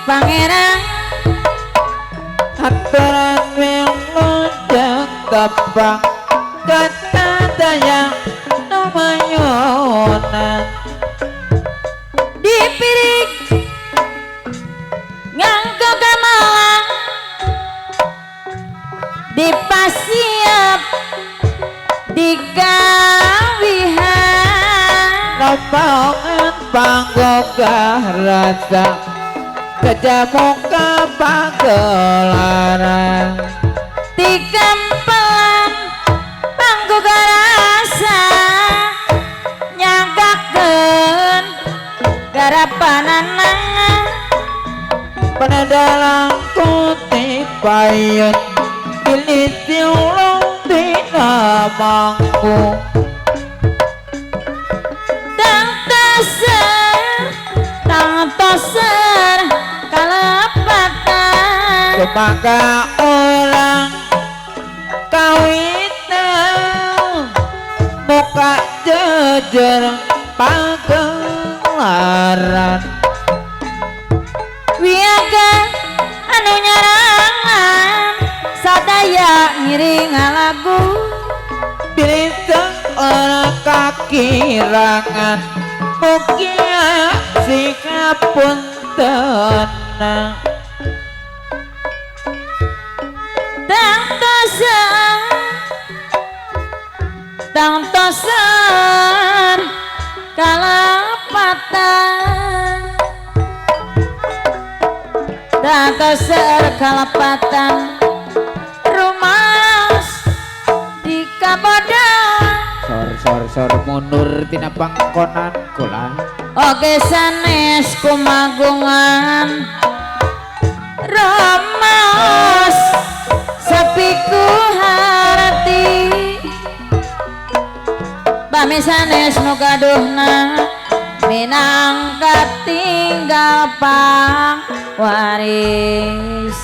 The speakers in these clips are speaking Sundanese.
Pangeran aturan wilujeng tepang kata daya numayunan dipirik nganggo gamelan dipasiap digawihan rombongan panggogah rasa kejamuka pagelaran digempelan panggogah rasa nyanggakeun garapanana penadalang kutipayun pilih tiulung dina mangku tang toser kalepatan sumangga orang kawitan muka jejer pagelaran wiyaga anu nyarangan sadaya ngiring ngalagu pilih ora kakirangan mugia sikapun tenang tang toser kalepatan tang toser kalepatan rumaos di kabodan sor sor sor mundur tina pangkonan kula oge sanes kumagungan rumaos sapiku harti bami sanes nu gaduhna minangka tinggal pang waris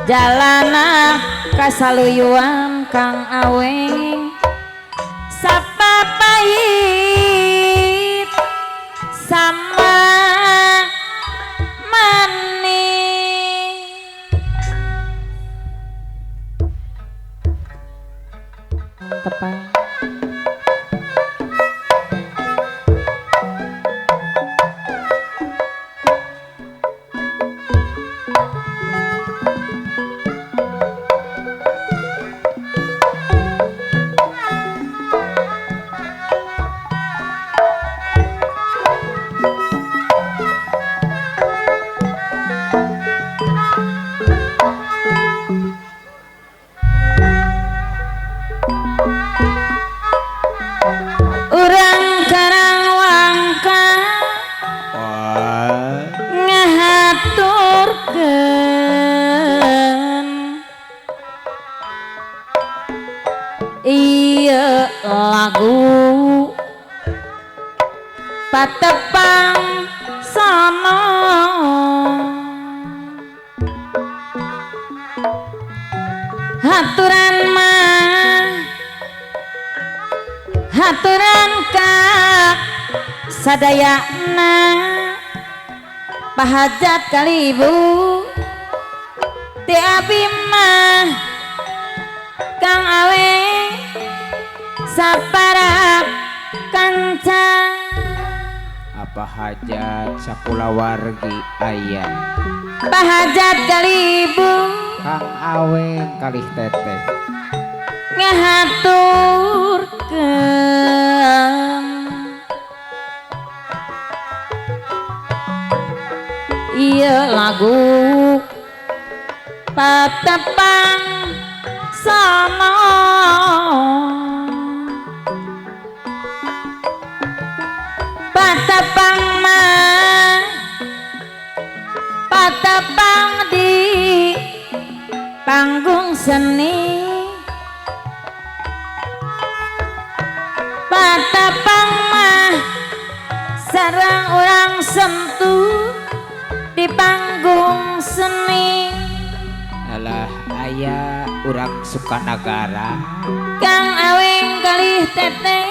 jalana kasaluyuan Kang Aweng sapa pahit sama manis tepang urang Karawangka ngahaturkeun ieu lagu patepang sono haturan mah haturan kak sadayana pahajat kalibu ti abi mah Kang Aweng saparak kanca apa hajat sakulawargi aya pahajat kalibu Kang Aweng kalih teteh ngahaturkeun ieu lagu patepang sono patepang mah patepang di panggung seni patepang mah sareng urang sentuh di panggung seni alah aya urang Sukanagara Kang Aweng kalih teteh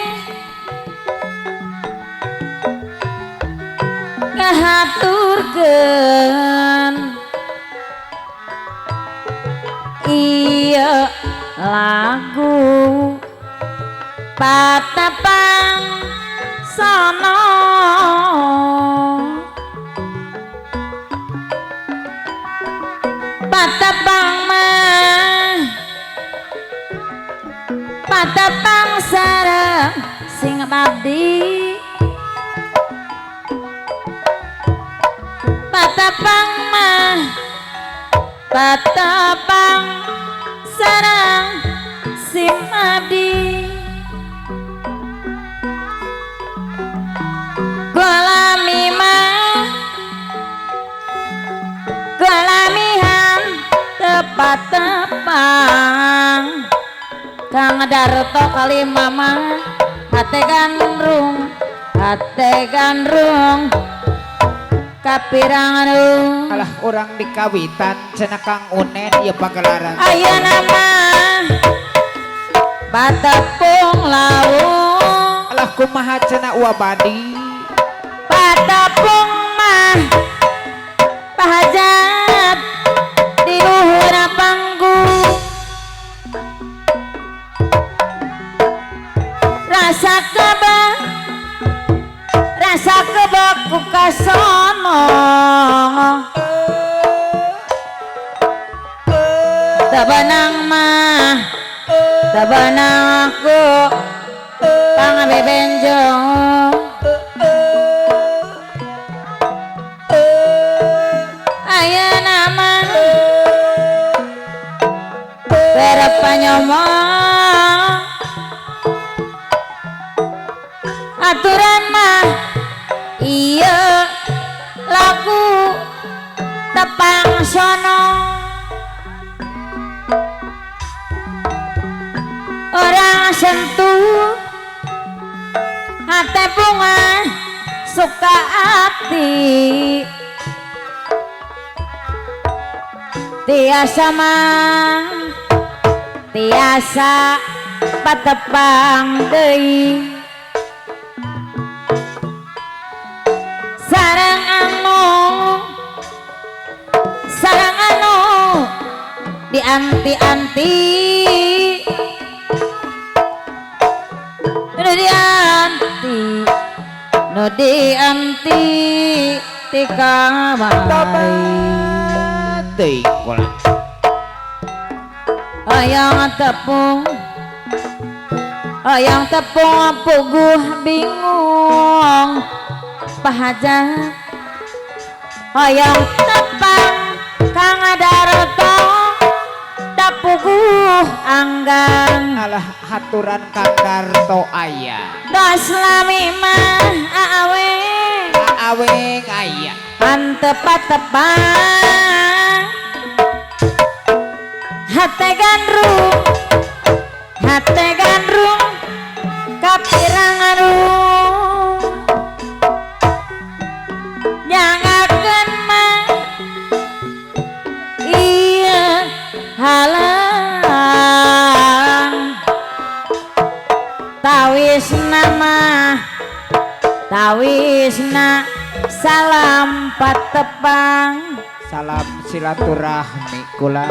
Ngahaturkeun ieu lagu patepang sono patepang mah patepang sareng sing abdi patepang mah patepang sareng sim abdi golami mah golamihan tepat tepang Kang Darto kali mama hate gandrung kapirangan alah orang di kawitan cenah Kang Unen ieu pagelaran ayeuna mah patepung lawung alah kumaha cenah uabadi patepung mah pahajat di luhur panggung rasa kebak ku kasono tabanang mah tabanang aku pangabebenjo ayeuna mah berpanyomo aturan mah iya lagu tepang sono orang sentuh hati bunga suka hati tiasa mah tiasa patepang deui sareng anu dianti-anti nu dianti nu dianti ti kamari teuing kula hayang tepung puguh bingung pahajat hayang tepang Kang Darto dapuguh anggang alah haturan Kang Darto aya tos lami mah aawe aawe aya antep tepang hate gandrung kapirangan nyangakeun mah iya halang tawisna mah tawisna salam patepang salam silaturahmi kula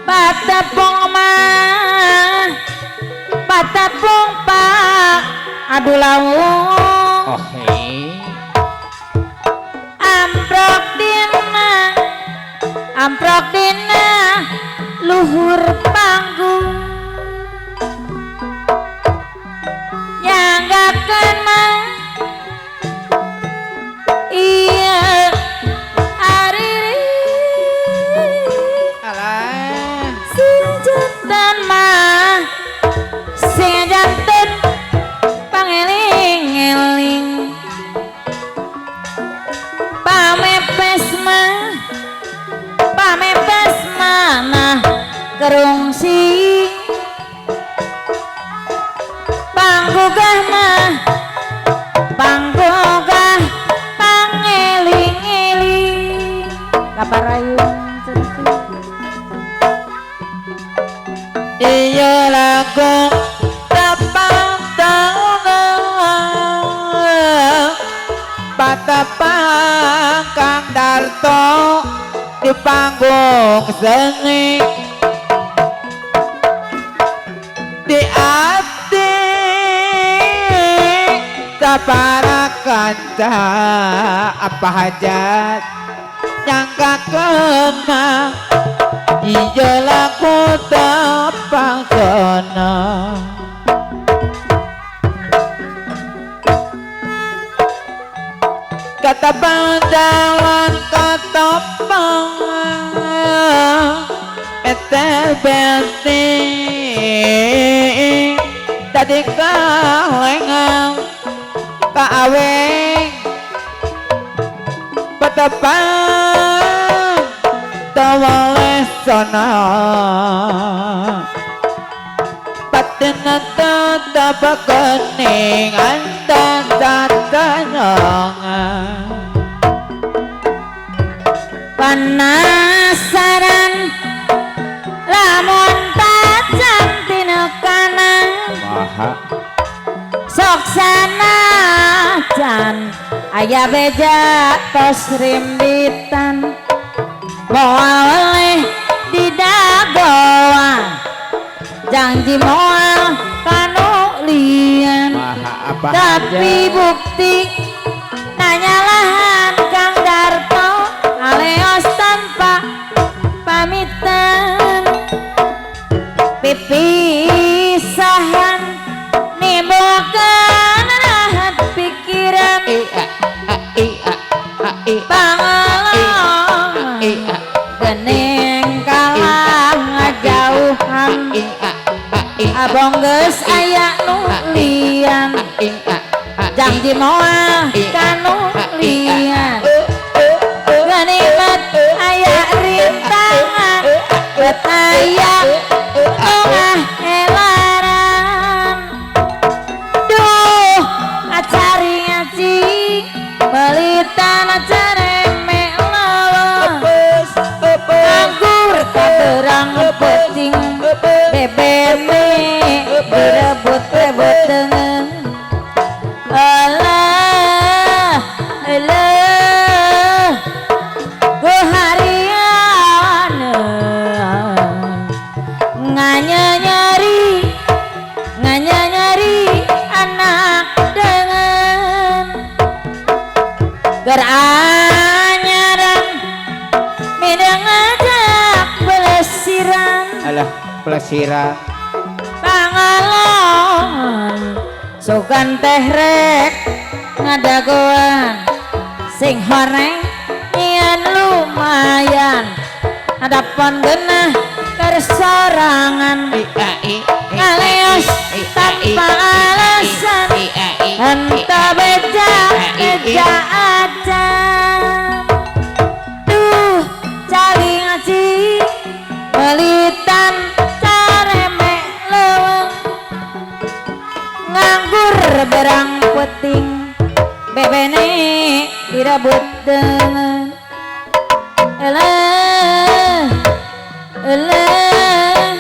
patepung mah patepung pak aduh lawung oh hei amprok dina luhur panggung nyanggakeun mah iya ariri alah sing jantan mah sing jantan pangeling-eling pamepes mah pamepes mana kerungsi panggugah mah panggugah pangeling-eling kaparayun iya lagu tepang tauna patepang Di panggung seni di ati para kanca apa hajat nyangka kena iya laku tepang sono kata jalan ketopang etel benti tadi kalengan kaaweng petepang tawale sona patin tetap kening antan tatanongan penasaran lamun tacan tinekanan maha sok sanajan aya beja tos rimbitan moal oleh didagoan janji moal kanulian tapi bukti nanyalahan Kang Darto aleos tanpa pamitan pipisahan nimbulkan rahat pikiran pangalongan gening kalah ngajauhan abong geus aya nulian janji moal kanulian ganimat aya rintangan bet aya tengah helaran duh acari ngaji belitan acareme lawa anggur kaberang peting bebeme berebut-rebut dengan alah alah keharian nganya nyari anak dengan geranyaran midang ngajak belesiran alah pelesiran pangalongan sugan teh rek ngadagoan sing horeng nyian lumayan hadapan genah kersorangan ngaleos tanpa alasan henteu beja beja acan duh cali ngaji belitan careme leuweung nganggur berang peting bebene direbut dengan elah elah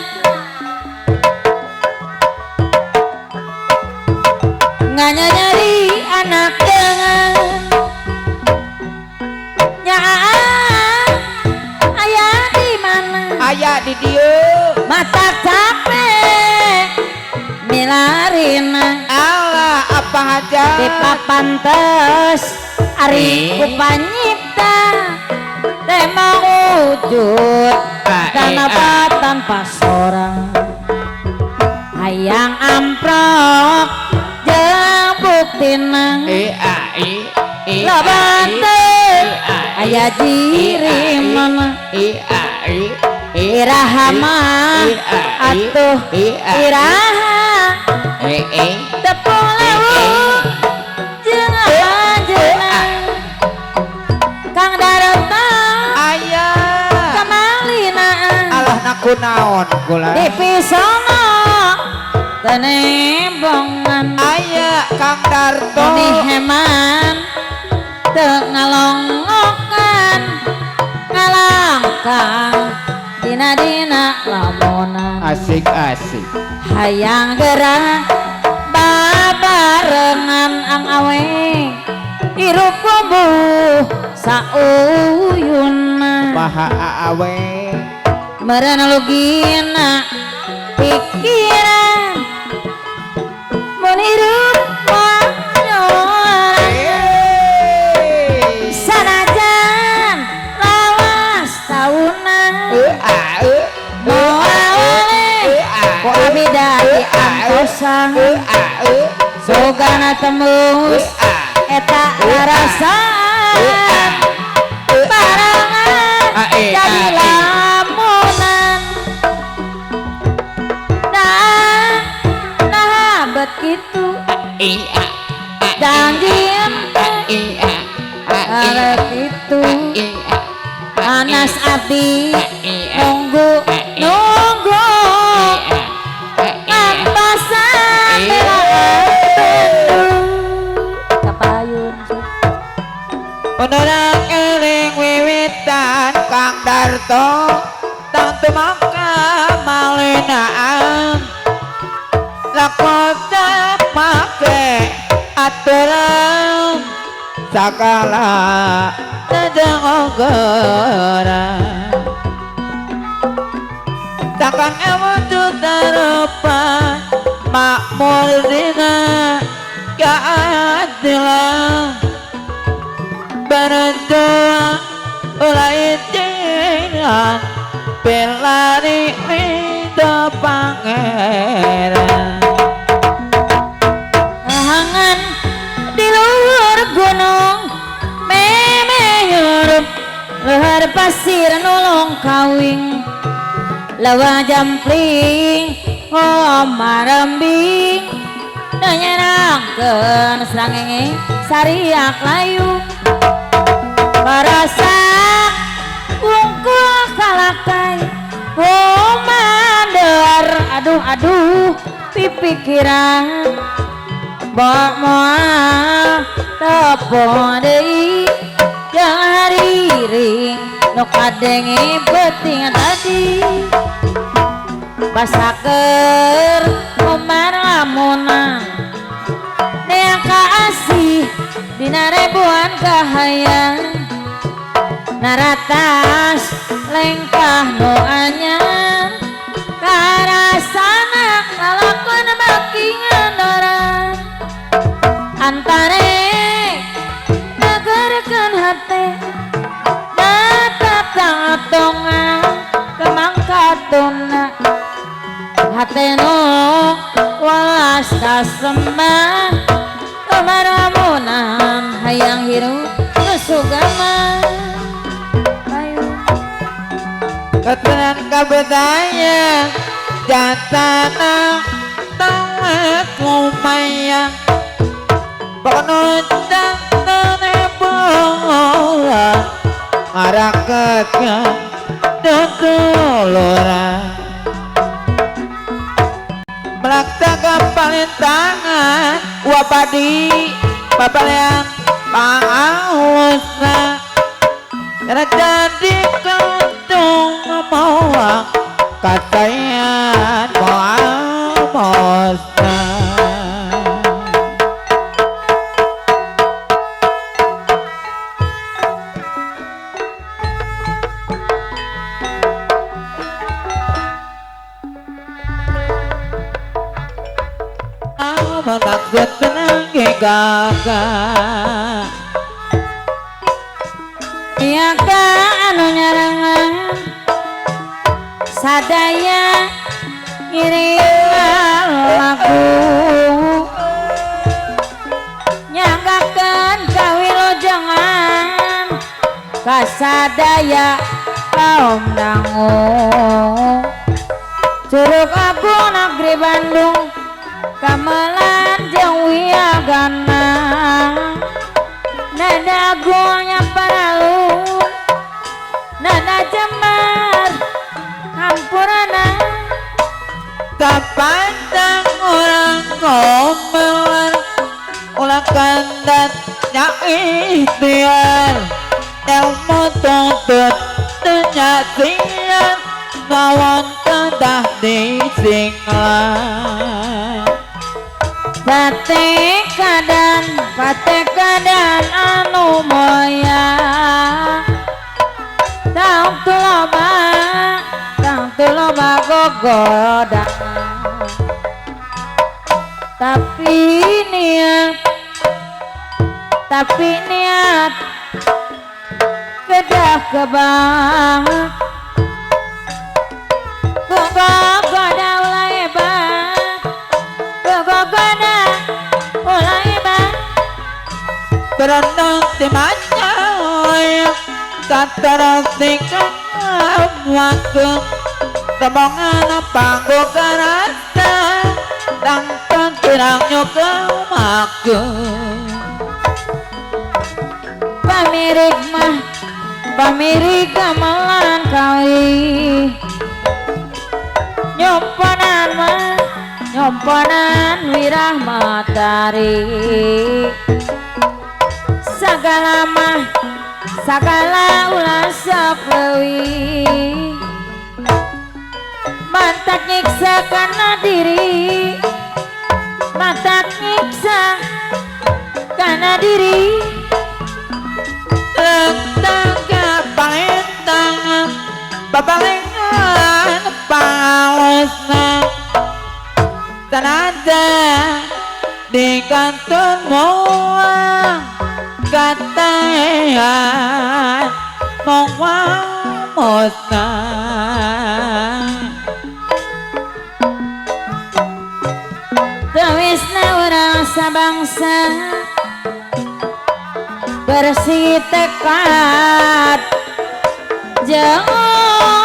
nganya nyari anak dengan nyaa ayah di mana ayah di dieu mata capek milarina Allah apa aja di papantes ari ku panyipta teh mawujud tanpa tanpa sorang hayang amprok jeung buktina loba teu aya jirimana iraha mah atuh iraha tepung lewung jeung anjeunna Kang Darto aya kamalina alah nakunaon kula di pisono tenembongan aya Kang Darto di heman teu ngalongokan ngalangkang dina-dina lamonan asik asik hayang gerak babarengan ang awe hirup kubuh sauyuna. Kumaha awe meureun lugina pikiran mun hirup moal sanajan lawas taunan moal oleh ku abi dari antosan sogana tembus eta rarasaan barangan jadi lamunan nah nah bet kitu janji arek itu anas abdi nunggu nunggu antosan kapayun Onora eling wiwitan Kang Darto tang tumangka malenaan lakota make aturan sakala tajang ogora takkan ewu juta rupa makmur dina keadilan berjuang ulai jiran pelari ridho pangeran hangan di luhur gunung meme hirup luhur pasir nulung kawing lawa jampling marembing nanyerangkeun srangenge sariak layu barasa wungkul kalakai kumander aduh aduh pipikiran bok moal tepo deui jeung hariring nu kadenge beuting tadi basaker kumar lamunan neang kaasih dina ribuan kahayang naratas lengkah nu anyar karasana lalakon baki ngandoran antare negerkeun hate datatang-tongan kemangkatuna hate nu walas kasembah kemaramunan hayang hirup nu sugama ketenan kabudaya jatana tawet lumayan penunjang tenebola ngaraketkan dudulura melaksa kapalintangan wapadi papalian paawasna jadi kentung mawang katayan moal-mosna maksud tenang gagah iya ka anu nyarangan sadaya ngiringan lagu nyanggakeun kawilujengan kasadaya kaum dangu Curug Agung Negeri Bandung kamelan jeung wiagana nada agung paralu nada jemar hampurana kapandang orang gomelan ulah kandat nya ikhtiar ilmu tuntut tenyaksian ngawon kedah disinglan Pate kadan anu moya tong gogoda tapi niat kedah kebang gogoda ulah hebat gogoda ulah hebat berenang di mana katarasikan waktu rombongan panggung kerasa tangkan kurang nyoka maku pamirik mah pamirik gamelan kali nyomponan mah nyomponan wirah matari sagala mah sagala ulah sok leuwih mantak nyiksa kana diri mantak nyiksa kana diri tangga palentang babalengan palesna tanada di kantor moang katayan moang mosna Tewisna urang sabangsa bersih tekad jeung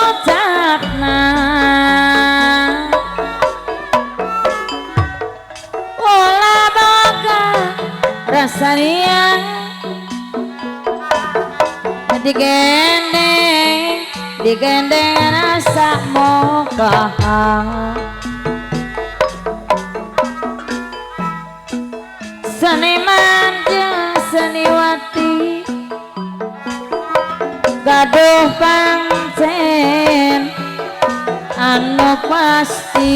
ucapna ulah boga rasa riang digendeng digendeng rasa moga seniman jeung seniwati gaduh pancen anu pasti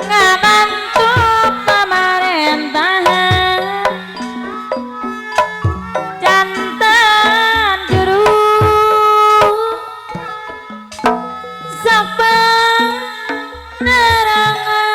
ngabantu pamarentahan jantan juru sapang nerangan.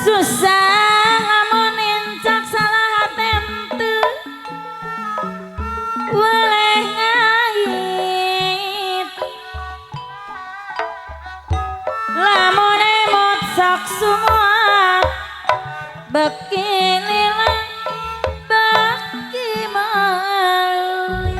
Susah lamun nincak salah tentu boleh ngait lamun emot sok sumuat beki lila beki meuli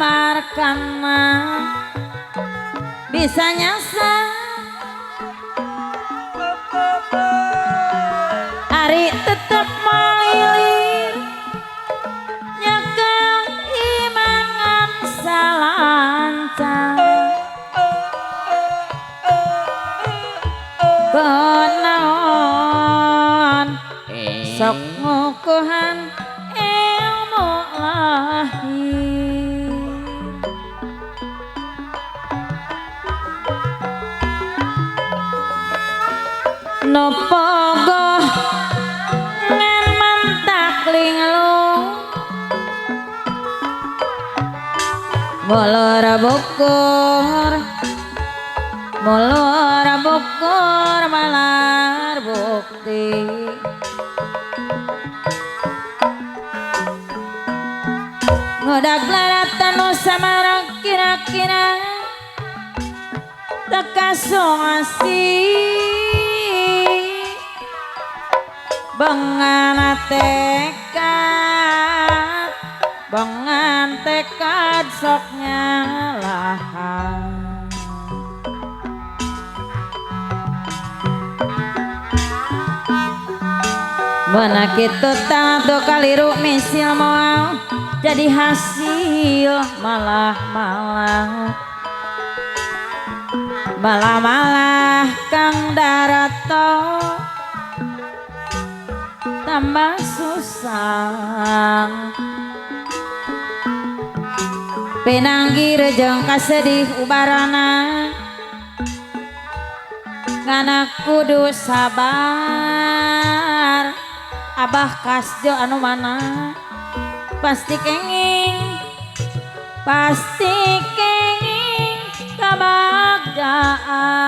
samarkana bisa nyasar ari tetep malilir nyekel imangan salancar kenaon sok ngukuhan ilmu lahir. No pogo ngan mantak linglung molor bukur molor bukur malar bukti ngodak laratan nu samarang kira-kira tekasung asih bengan tekad bengan tekad sok nyalahan mana kitu tangtu kaliru misil moal jadi hasil malah malah malah malah Kang Darto tambah susah pinanggir jeung kasedih ubarana ngana kudu sabar abah kasjo anu mana pasti kenging kabagjaan.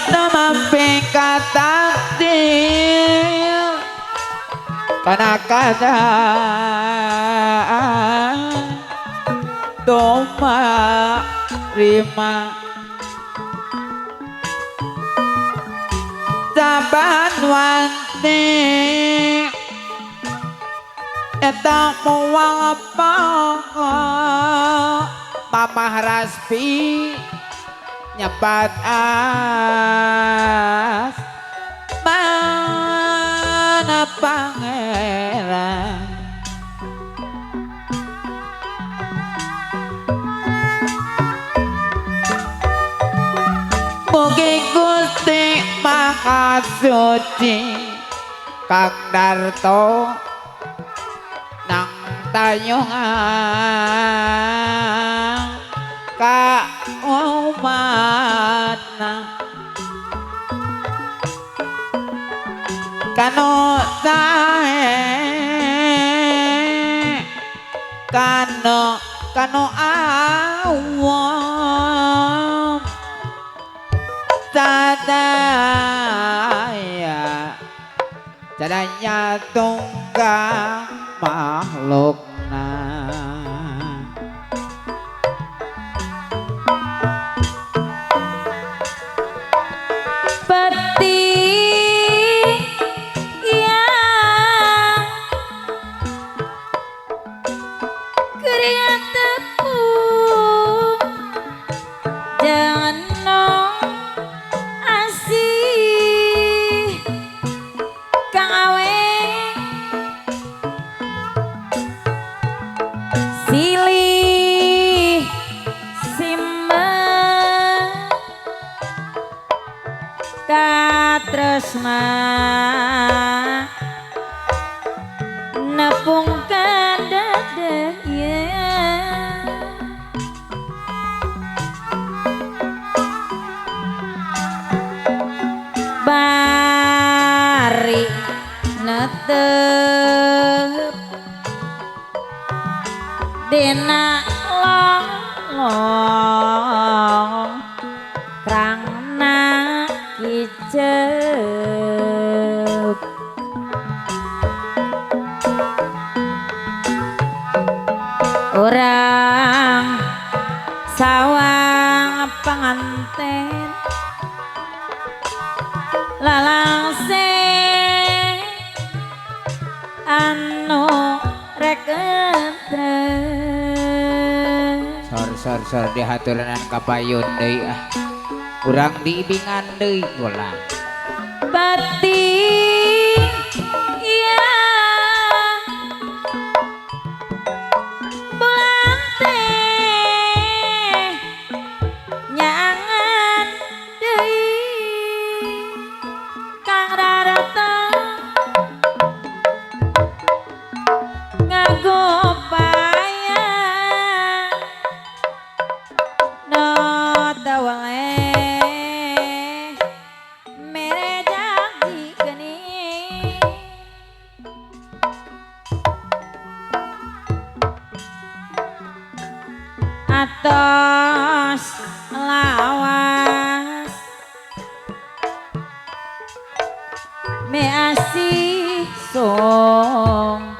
Sampai takdir karena kata doma rima saban wanti eta moal apa Mamah Raspi nyebat as mana pangeran mugi Gusti Maha Suci Kang Darto nang tayungan ka umatna kano tae kano kano awam sadaya sadaya tunggal makhlukna. Peti yang keringat tepung jangan nong asih kang awe silih simeng katresna nepung kadadeyan bari netep dina long long krangna kicep orang sawang penganten lalangse anu rekentre sor sor sor dihaturanan kapayun deui ah urang diibingan deui bola pati iya bulan teh nyangan deui Kang Rarata Me asih song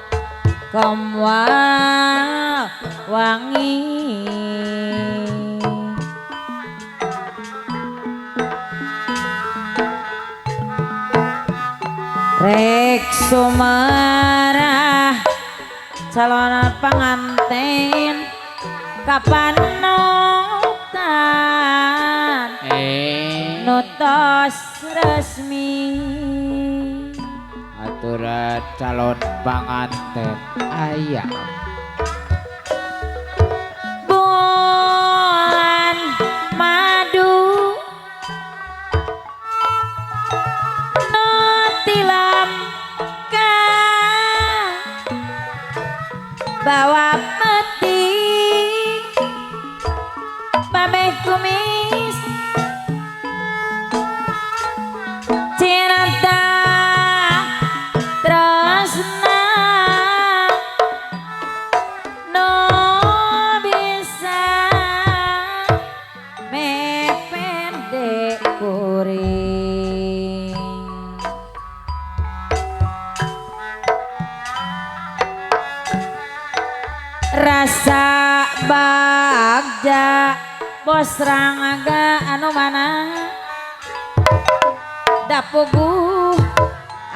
kamwa wangi rek sumarah calon panganten kapan notan nutos resmi aturan calon panganten aya bulan madu nu tilamka bawa peti pameh kumis cinta tresna no bisa mependek kuring rasa bagja bos rangga anu mana dapugu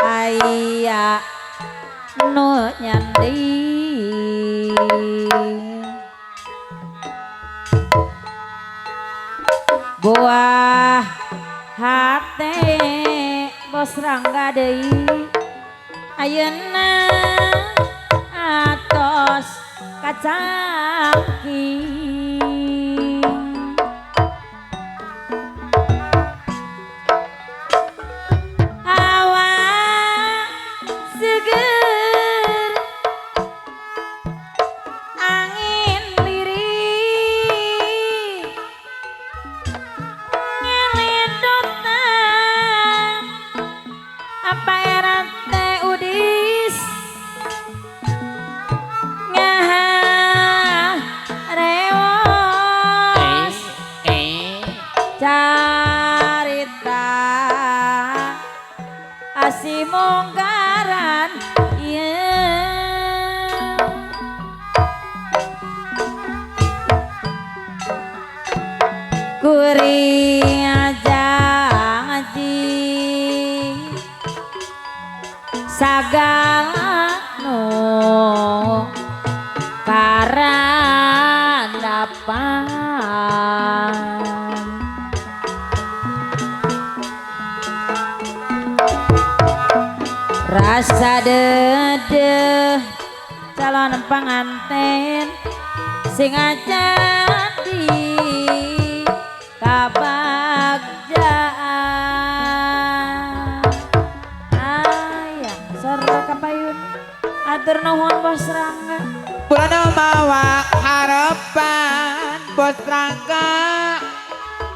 aya nu nyandi buah hate bos rangga deui ayeuna atos kacangking hawa seger angin lirik ngeledotan apa erate udis ngaharewos carita asih munggaran ieu kuring janji sagala nu karandapan rasa dedeh calon panganten sing jadi kabagjaan aya sora kapayun atur nuhun bos Rangga Purana mawa harapan bos Rangga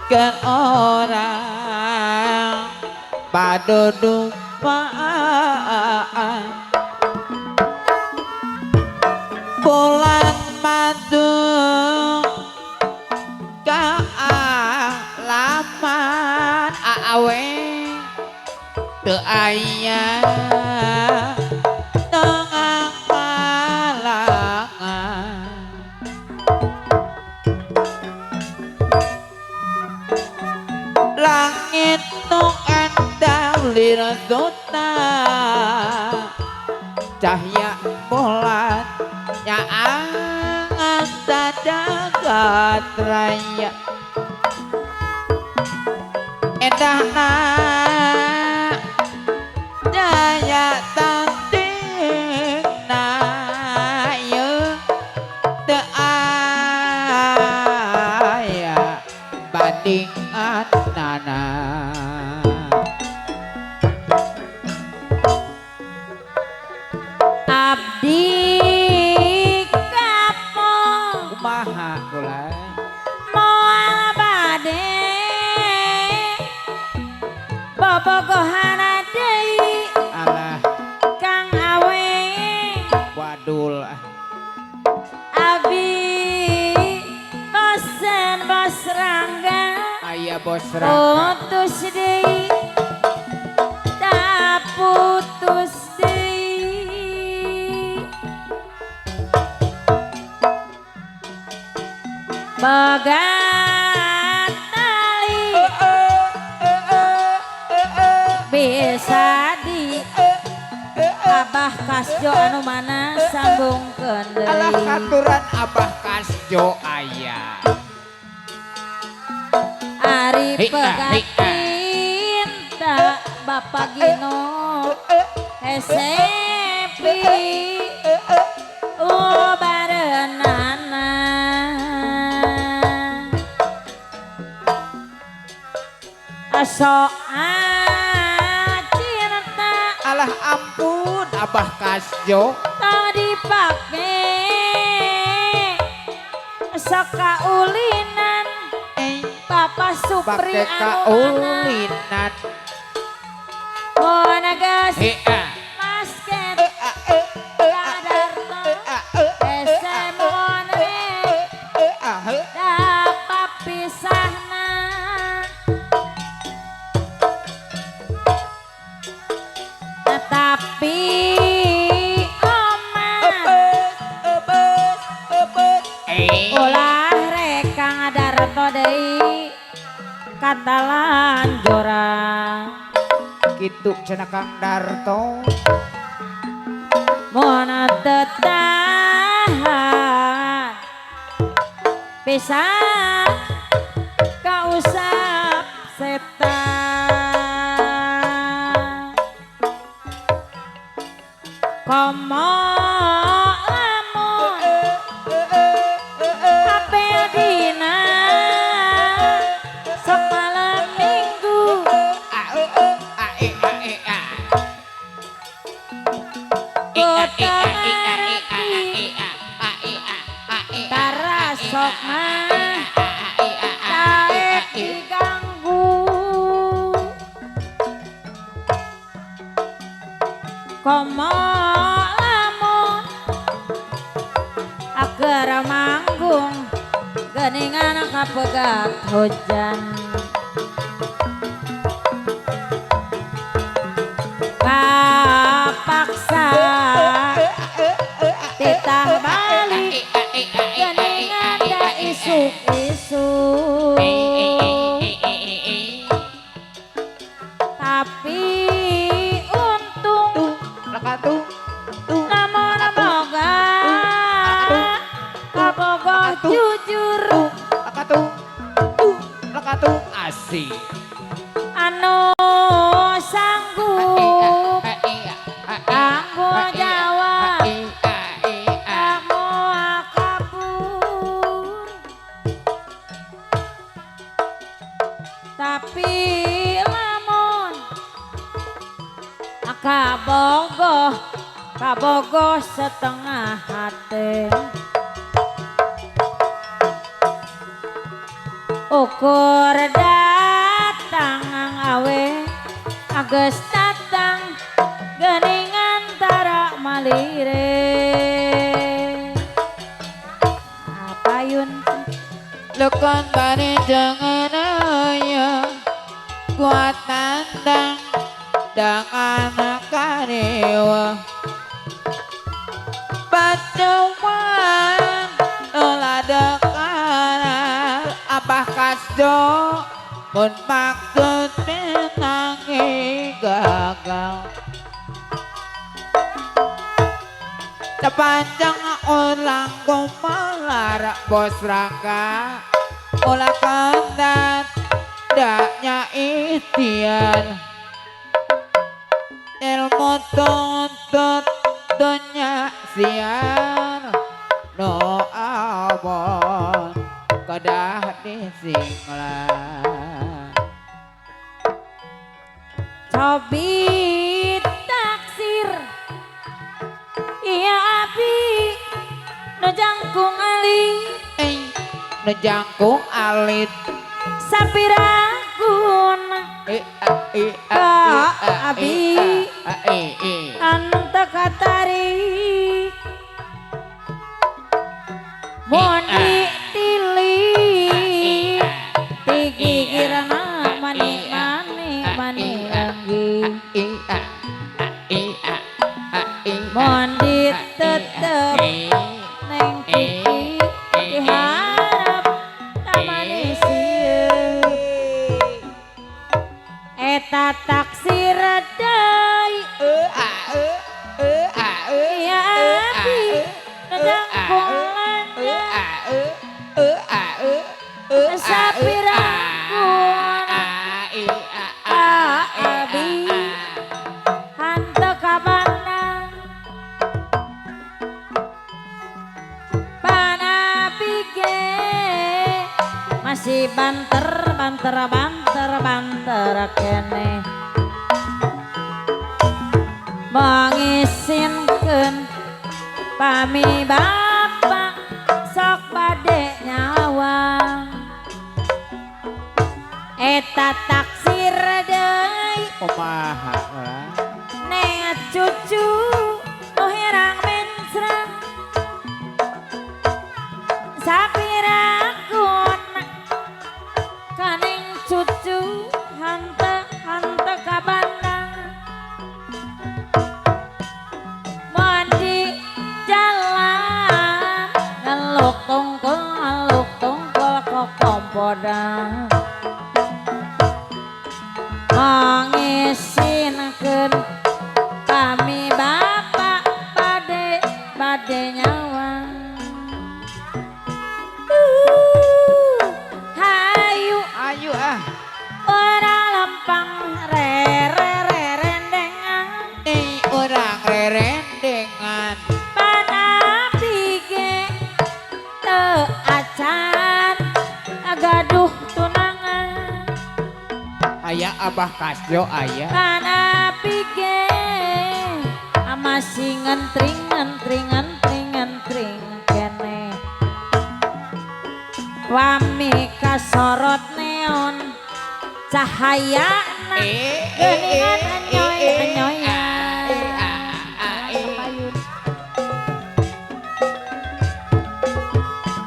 ke orang padudukaan bulan madu kaalaman aawe teu aya tengah malangan langit nu endah lir duta cahya bulan nyaangan sadagat raya endahna daya tantina ieu teu aya bandinganana abdi kapok kumaha kula moal bade bobogohana deui alah Kang Awe wadul abi bosen bos Rangga aya bos Rangga putus deui tapu Bisa di Abah Kasjo anu mana sambungkeun deui. Alah katuran Abah Kasjo aya. Ari pegatin tak Bapak Gino Hesepi oh barenana soal cinta. Alah ampun Abah Kasjo tong dipake sok kaulinan Papa Supri pake anu mana kaulinan. Mun geus basket Kadarto hese mun dapat pisahna. Tetapi oman ulah rek Kang Darto deui katalan jorang. Kitu cenah Kang Darto. Mun teu tahan bisa kausap setan. Komo lamun apel dina sok malam minggu tara sok mah taek diganggu. Komo lamun ager manggung geningan kapegat hujan. Kapaksa titah balik geningan da isuk-isuk. Tapi untung namun moga kabogoh jujur Asik anu sanggup kanggo jawab moal kabur. Tapi lamun kabogoh kabogoh setengah hati ukur datang awe agus datang geningan tara malire. Apayun lekon bari jangan aya kuat tandang dengan karewa batuan ladekana Abah Kasjo mun maksud menangi gagal sepanjang ulang kumalar bos rangga ulah kendat daknya ikhtiar ilmu tuntut dunya siar no abon kedah disinglah. Cobi taksir iya api nu jangkung alit nu jangkung alit sapiragun ka abi anu teu katarik mun ditilik tigigirana mani mani mani enggi mun ditetep neng pipi diharap tamani sieun. Eta taksir deui ya abi nedangkung lanjut sapirangkun abi hanteu ka Bandang panabi ge masih banter banter banter banter keneh mangisinkeun pami bapak sok bade nyawa eta taksir deui kumaha urang neng cucu nu herang mencrang sapiragun kaning cucu hanteu hanteu ka Bandang mun di jalan ngeluk tungkul kokompodan mangisinkeun kami bapak bade bade nyawa hayu ayo ah ora lempang rere rendengan nih urang rerendengan panabi ge teu acan gaduh tunangan aya Abah Kasjo aya panabi ge masih ngentring ngentring ngentring ngentring keneh wami kasorot neon cahayana geuningan enyoy enyoyan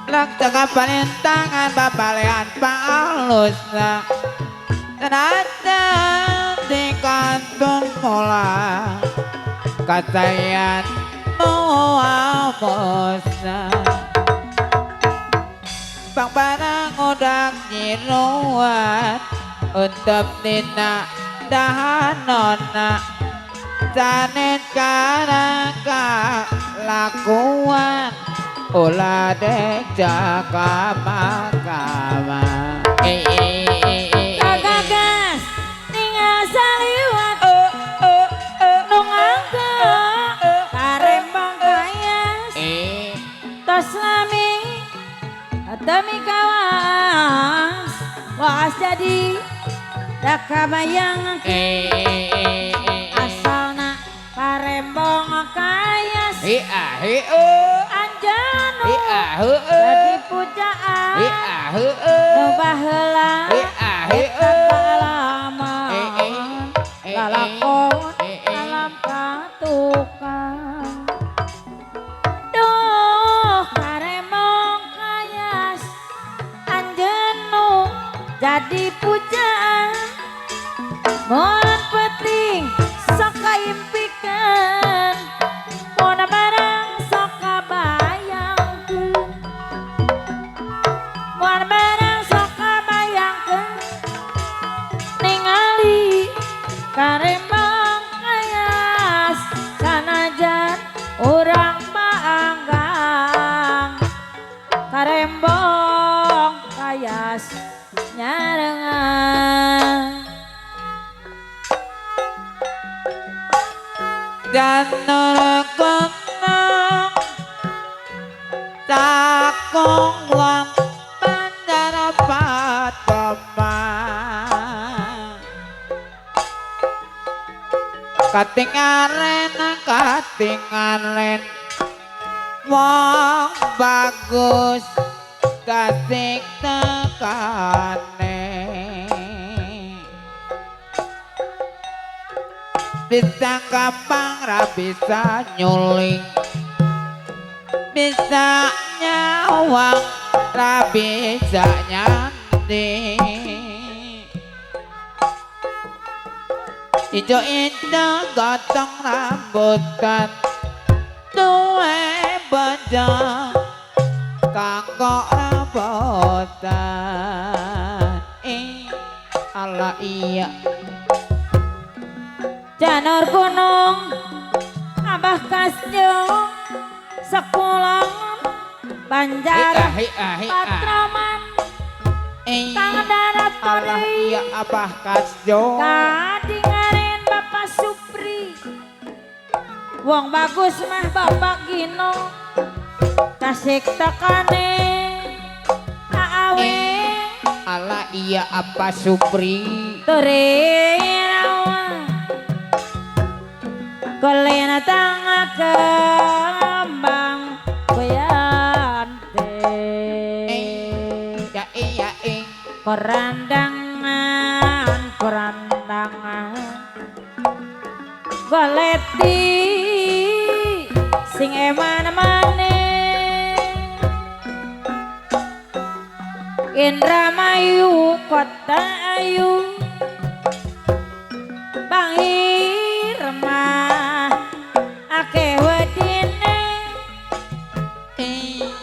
Lak tengah palintangan babalean paalusna Tenatan di kantun mola Katayan muamosna Pang barang udak nyiruan Untep dina dahanona Sanet karaka lakuan Ulah dek jaka makama Kagagas ningal saliwat nu nganggo karembang kayas tos lami demi kawas waas jadi dakabayang asalna karembong kayas anjeun jadi pujaan nu baheula eta kaalaman lalakon alam katukang duh karembong kayas anjeun nu jadi pujaan mun penting sok kaimpikeun mun barang sok kabayangkeun mun barang sok kabayangkeun ningali karembong kayas sanajan urang paanggang karembong kayas nyarengan Janur kenang cakung wong bandara patoma katingaren katingaren wong bagus kasih tekane bisa gampang ra bisa nyuling bisa nyawang ra bisa nyanding ijo-ijo gotong rambutan duwe bojo kanggo rambutan ala iya. Janur Gunung Abah Kasjo Sekolah Banjar Patroman Kang Darat Allah iya Abah Kasjo Kadingaren Bapak Supri Wong bagus mah Bapak Gino Tasik tekane Aawe Allah iya Abah Supri Tore rawa Kolena tangga kembang goyante ya iya ing korandangan korandangan goleti sing eman-emane Indramayu kota ayu Bang Irma akeh wedine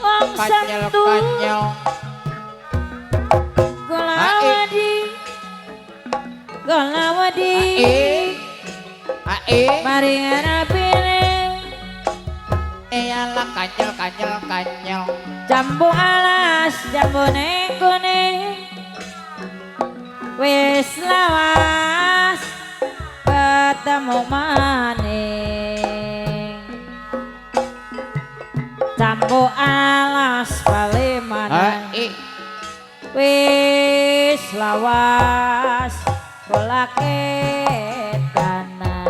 wong kanyel kanyel Golawadi Golawadi ae maring rapine ala kanyel kanyel kanyel jambu alas jambune kuning wis lawas ketemu maning jambu alas bali maneh wis lawas bolake kanan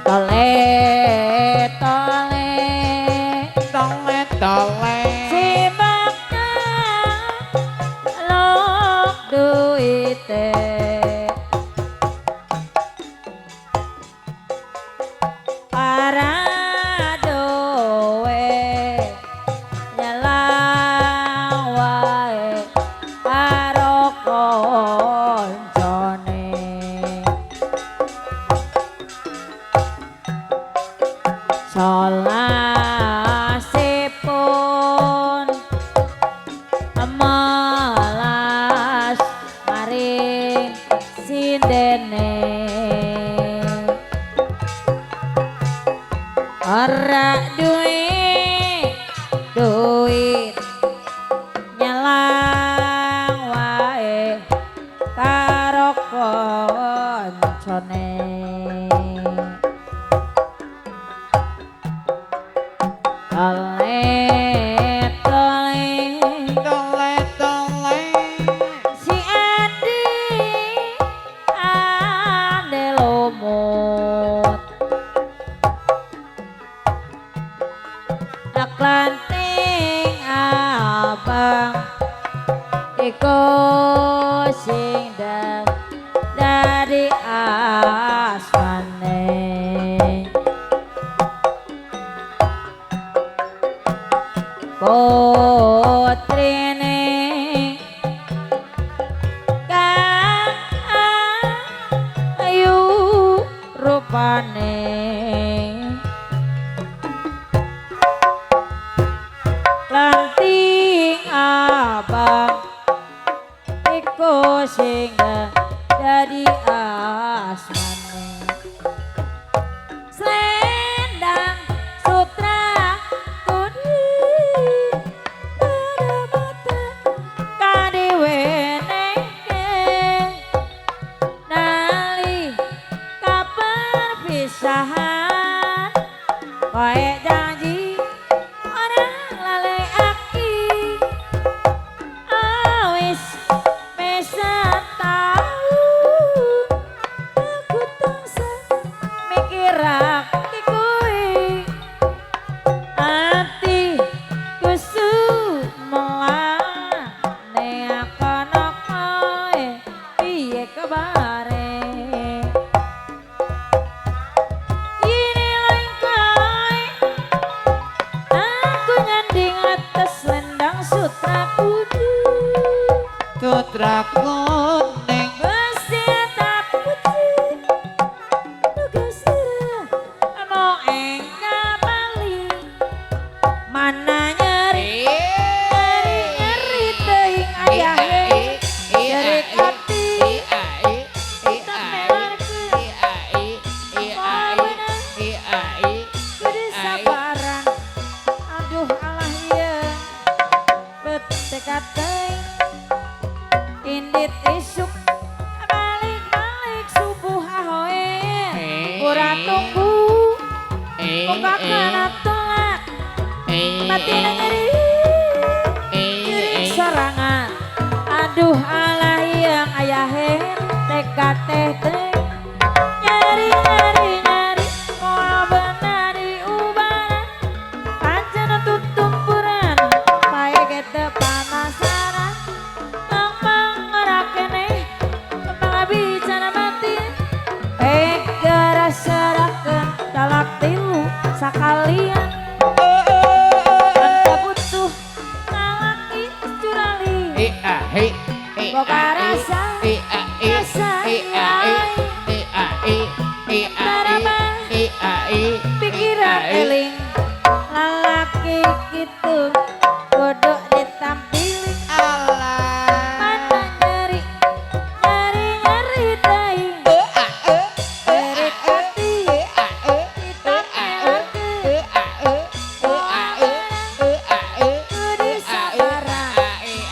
tole tole tole tole sibakna lok duite para dowe nyelang wae karo koncone solasipun melas maring sindene ora duwe duit nyelang wae karo koncone tole tole tole tole si Andi ande lumut aklanting abang iku sing dari asmane putrine kang ayu rupane lanting abang iku sing dadi asmane selendang sutra kuning mata kadiweneke nalika perpisahan koe janji ora lalekake awis mesa taun aku tansah mikirake kowe ati kusumelang ne akono koe piye kabare ini lain koe aku nyanding atas selendang sutra kuning sutra kuning besi atap putih tugas sirah mau engka bali mana nyeri nyeri nyeri teuing ayahe nyeri Tina nyeri nyeri sorangan. Aduh alah yang ayah TK teh nyeri nyeri nyeri moal bener diubaran pancen tutumpuran pae ge teu panasaran mang ngarakeneh pangabicara batin pegara serahkeun talak tilu sakalian tanpa butuh lalaki curali boga rasa rasa pikiran eling lalaki gitu bodoh ditampiling mana nyeri nyeri nyeri teuing nyeri hati kita kudu sabaran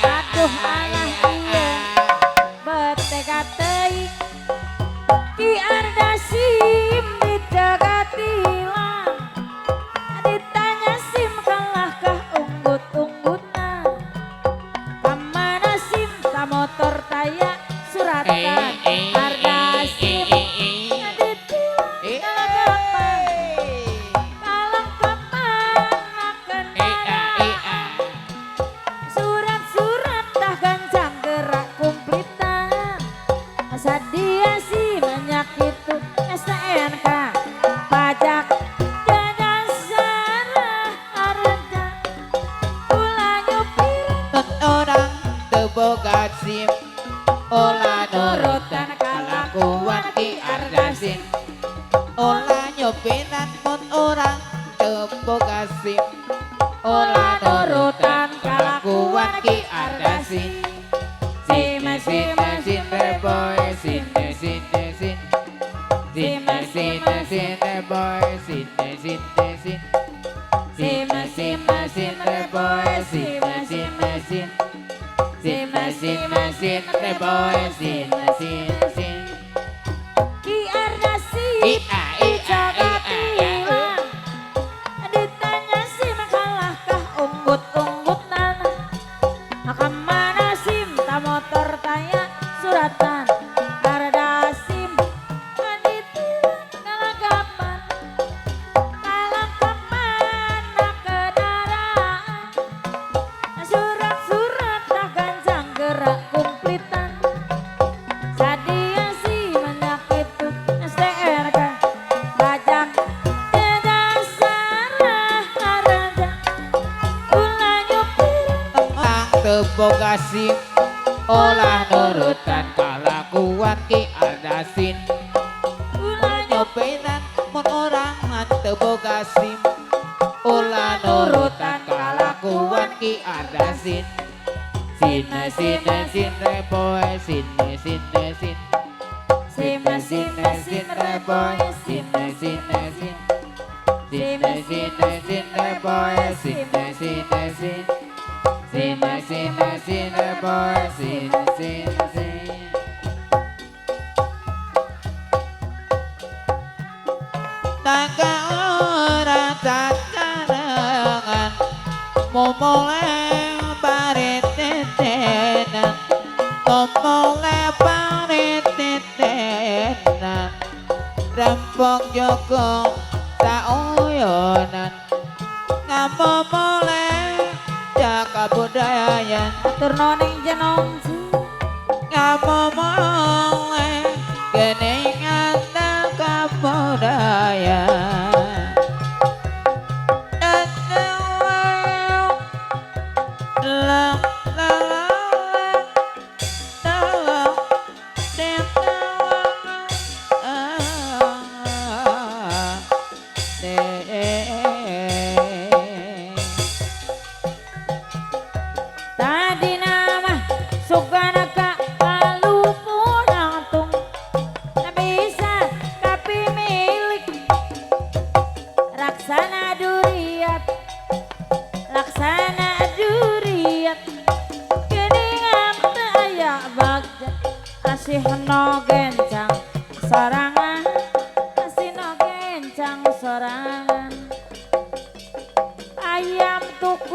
aduh alah ieu beteka teuing Ki Ardasim dicegatilang ditanya sim kalahkah unggut-unggutan kamana sim ta motor taya suratan Ardasim ditilang kalengkapan kalengkapan kendaraan surat-surat tah gancang gerak kumplitan sadia sih banyak itu STNK pajak jajan sarah harga ulah nyupir Orang teu boga SIM olah nurutan kalakuan Ki Ardasin olah nyopiran mun urang teu boga SIM olah nurutan kalakuan Ki Ardasin. Sin sin sin boy sin sin sin sin sin sin boy sin sin sin sin sin sin boy sin sin sin sin sin sin boy sin sin sin Ki Ardasim dicegatilang ditanya sim kalahkah unggut-unggutan kamana sim ta motor taya suratan Ardasim ditilang kalengkapan kalengkapan kendaraan surat-surat tah gancang gerak kumplitan sadia sih banyak itu STRK pajak jajan sarah harga ulah nyupir Orang teu boga SIM olah nurutan kalakuan Ki Ardasin ulah nyopiran mun urang teu boga SIM olah nurutan kalakuan Ki Ardasin sin sin sin boy sin sin sin sim sin sim sin boy sin sin sin sin sin sin boy sin sin sin sin sin sin boy sin sin sin. Tangga ora cacarengan momole paritetenan momole paritetenan rempong joko saoyonan ngamomole jaka budayan atur noning jenong ngamomole geningan kabudayaan. Tadi nama sugana ka kalupunang tung bisa tapi milik laksana duriat geningan teu aya bagja asih no gencang sorangan asih no gencang sorangan ayam tuku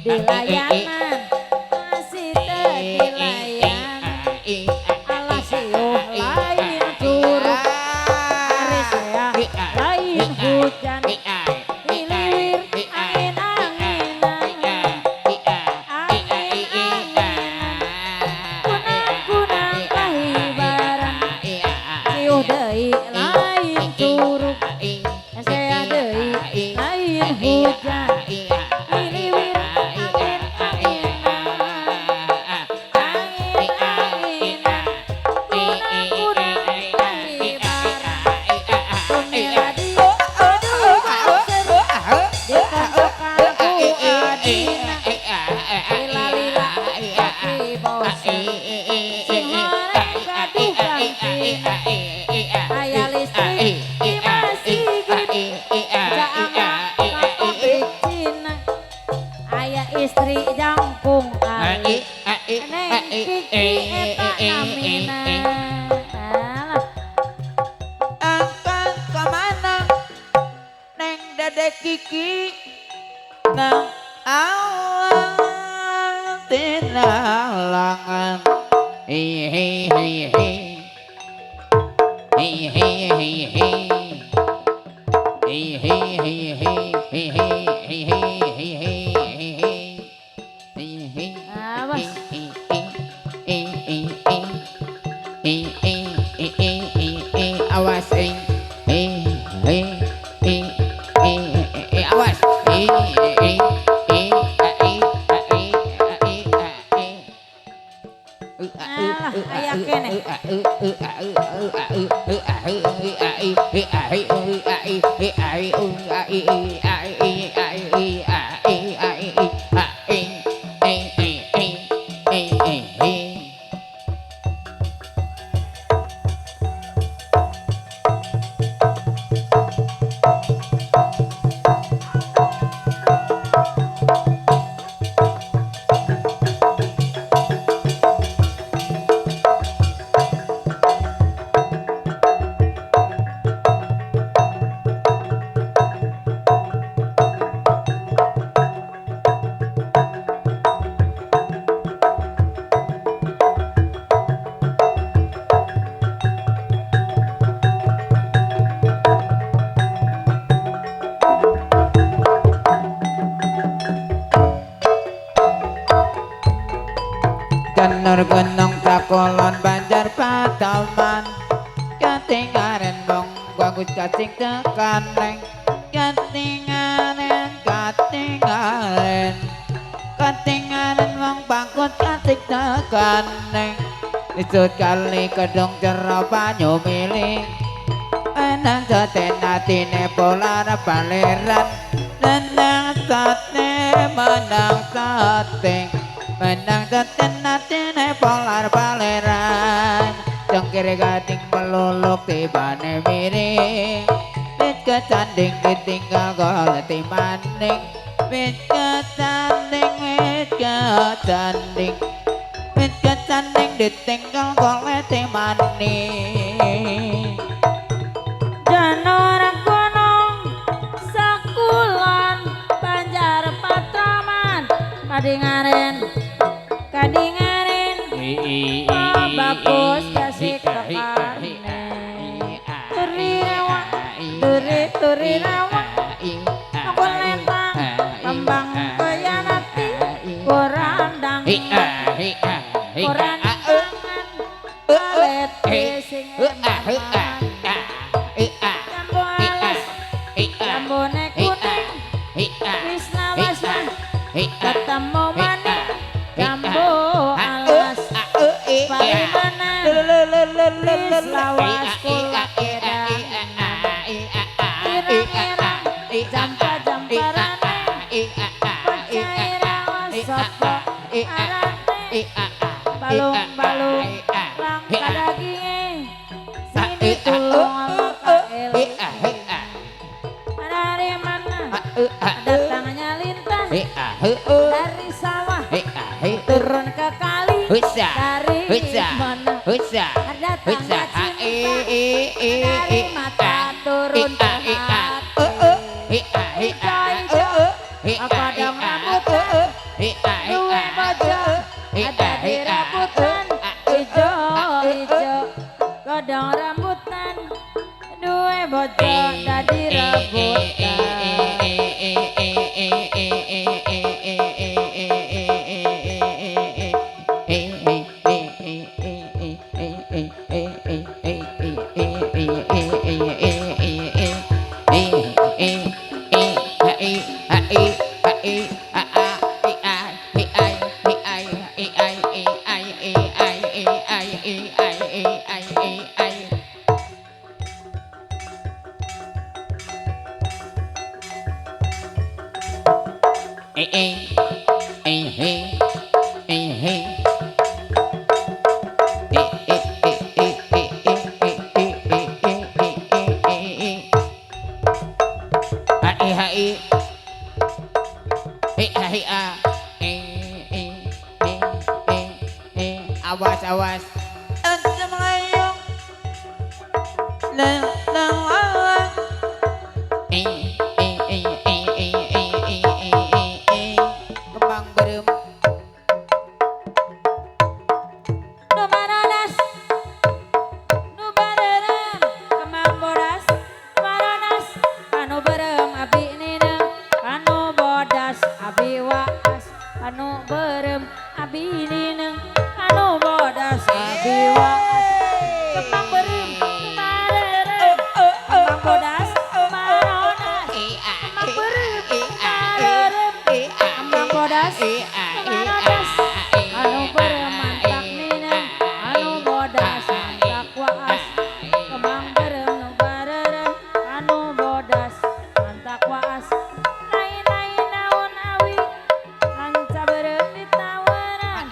Dilayanan masih teu dilayan. Alah siuh lain curug, ari sea lain hujan, hiliwir angin-anginan, angin-anginan, kunang-kunang kahibaran. Siuh deui lain curug, sea deui lain hujan, hiliwir angin-anginan, angin-anginan, kunang-kunang kahibaran. Tumiladi aduh bosen, ditonjokan ku adina, lila-lila kaki bosen, sing horeng gaduh gantina. Aya listrik di masjid, caang ka pabrik Cina. Aya istri jangkung alit, Neng Kiki eta namina. Alah. Angkat kemana Neng Dede Kiki nang awan tinalangan. Hei hei hei hei hei hei hei hei hei hei hei hei hei hei hei hei hei hei hei. Awas. Awas, eh eh eh eh eh, awas, eh eh eh eh eh eh. Alah, aya keneh. Janur gunung sakolon Banjar Pataman, katingaren bong bagus cacing tekaneng, katingaren katingaren katingaren wong bagus cacing tekaneng. Isut kali kedung jero banyu mili, enang saten atine polar baleran, menang sate menang sate menang saten atine polar baleran. Cengkir gading meluluk tibane miring, wit kecanding ditinggal goleti maning, wit kecanding wit kecanding wit kecanding ditinggal goleti maning. Janur gunung sakulon Banjar Patraman, kadingaren kadingaren bagus kasih tekane, turi rawa turi turi rawa kuletang kembang koyanati kurandang kurandangan balete sing eman. Jambu alas jambune kuning wis lawas ketemu maning jambu alas palimana wis lawas kula edan ireng-ireng jampa-jamparane percaya sapa arane balung-balung langka daginge sini tulung langka eling. Dari mana datangnya lintah dari sawah turun ke kali, dari mana datangnya cinta dari mata turun ke hati. Ijo-ijo kodong rambutan Duwe bojo dadi rambutan ijo ijo godhong rambutan duwe bojo dadi rambutan. Awas awas. Kembang berem. Nu barodas, nu bareureum, kembang bodas, barodas, anu beureum abi nineung, anu bodas abi waas, anu beureum abi nineung, anu bodas abi waas. Kembang beureum, bareureum, kembang bodas, barodas, kembang beureum, bareureum, kembang bodas, barodas, anu beureum mantak nineung, anu bodas mantak waas. Kembang beureum nu bareureum, anu bodas mantak waas. Lain-lain naon awi, lanca beureum ditawaran.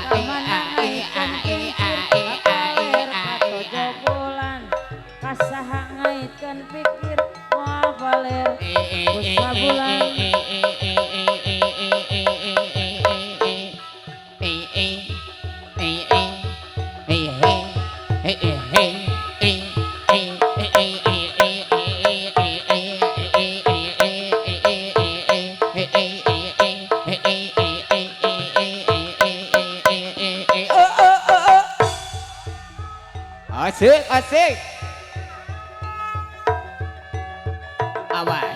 Kamana ngaitkeun kincir, kakaler katojo bulan. Kasaha ngaitkeun pikir, moal valer ku sabulan. Asik, asik. Awas.